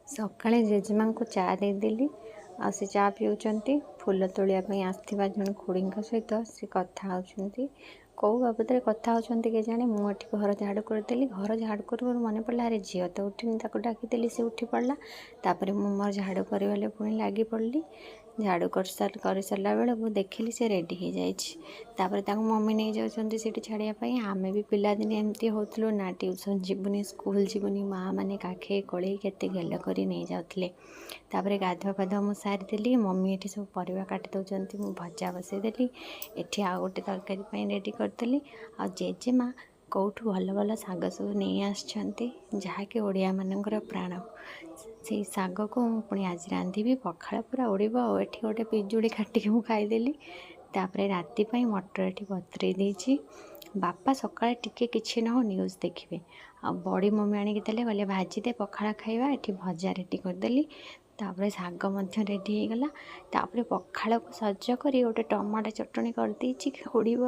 ସକାଳେ ଜେଜେମାଙ୍କୁ ଚା ଦେଇଦେଲି ଆଉ ସେ ଚା ପିଉଛନ୍ତି। ଫୁଲ ତୋଳିବା ପାଇଁ ଆସିଥିବା ଜଣେ ଖୁଡ଼ିଙ୍କ ସହିତ ସେ କଥା ହେଉଛନ୍ତି। କେଉଁ ବାବଦରେ କଥା ହେଉଛନ୍ତି କେଜାଣି। ମୁଁ ଏଠି ଘର ଝାଡ଼ୁ କରିଦେଲି। ଘର ଝାଡ଼ୁ କରୁ କରୁ ମନେ ପଡ଼ିଲା, ଆରେ ଝିଅ ତ ଉଠିନି, ତାକୁ ଡାକିଦେଲି, ସେ ଉଠି ପଡ଼ିଲା। ତାପରେ ମୁଁ ମୋର ଝାଡ଼ୁ କରିବାରେ ପୁଣି ଲାଗି ପଡ଼ିଲି। ଝାଡ଼ୁ କରିସାରିଲା ବେଳକୁ ଦେଖିଲି ସେ ରେଡ଼ି ହେଇଯାଇଛି। ତାପରେ ତାକୁ ମମି ନେଇଯାଉଛନ୍ତି ସେଇଠି ଛାଡ଼ିବା ପାଇଁ। ଆମେ ବି ପିଲାଦିନେ ଏମିତି ହେଉଥିଲୁ ନା, ଟ୍ୟୁସନ୍ ଯିବୁନି, ସ୍କୁଲ ଯିବୁନି, ମାଆ ମାନେ କାଖେଇ କୋଳେଇ କେତେ ଗେଲ କରି ନେଇଯାଉଥିଲେ। ତାପରେ ଗାଧୁଆ ପାଧୁଆ ମୁଁ ସାରିଦେଲି। ମମି ଏଠି ସବୁ ପରିବା କାଟି ଦେଉଛନ୍ତି, ମୁଁ ଭଜା ବସେଇଦେଲି। ଏଠି ଆଉ ଗୋଟେ ତରକାରୀ ପାଇଁ ରେଡ଼ି କରିଦେଲି। ଆଉ ଜେଜେମା କେଉଁଠୁ ଭଲ ଭଲ ଶାଗ ସବୁ ନେଇ ଆସିଛନ୍ତି, ଯାହାକି ଓଡ଼ିଆମାନଙ୍କର ପ୍ରାଣ। ସେଇ ଶାଗକୁ ମୁଁ ପୁଣି ଆଜି ରାନ୍ଧିବି, ପଖାଳ ପୁରା ଉଡ଼ିବ। ଆଉ ଏଠି ଗୋଟେ ପିଜୁଳି କାଟିକି ମୁଁ ଖାଇଦେଲି। ତାପରେ ରାତି ପାଇଁ ମଟର ଏଠି ବତୁରେଇ ଦେଇଛି। ବାପା ସକାଳେ ଟିକେ କିଛି ନ ହଉ ନ୍ୟୁଜ୍ ଦେଖିବେ। ଆଉ ବଡ଼ି ମମି ଆଣିକି ଦେଲେ, କହିଲେ ଭାଜିଦେ, ପଖାଳ ଖାଇବା। ଏଠି ଭଜା ରେଡ଼ି କରିଦେଲି। ତାପରେ ଶାଗ ମଧ୍ୟ ରେଡ଼ି ହେଇଗଲା। ତାପରେ ପଖାଳକୁ ସଜ କରି ଗୋଟେ ଟମାଟୋ ଚଟଣି କରିଦେଇଛି, ଉଡ଼ିବ।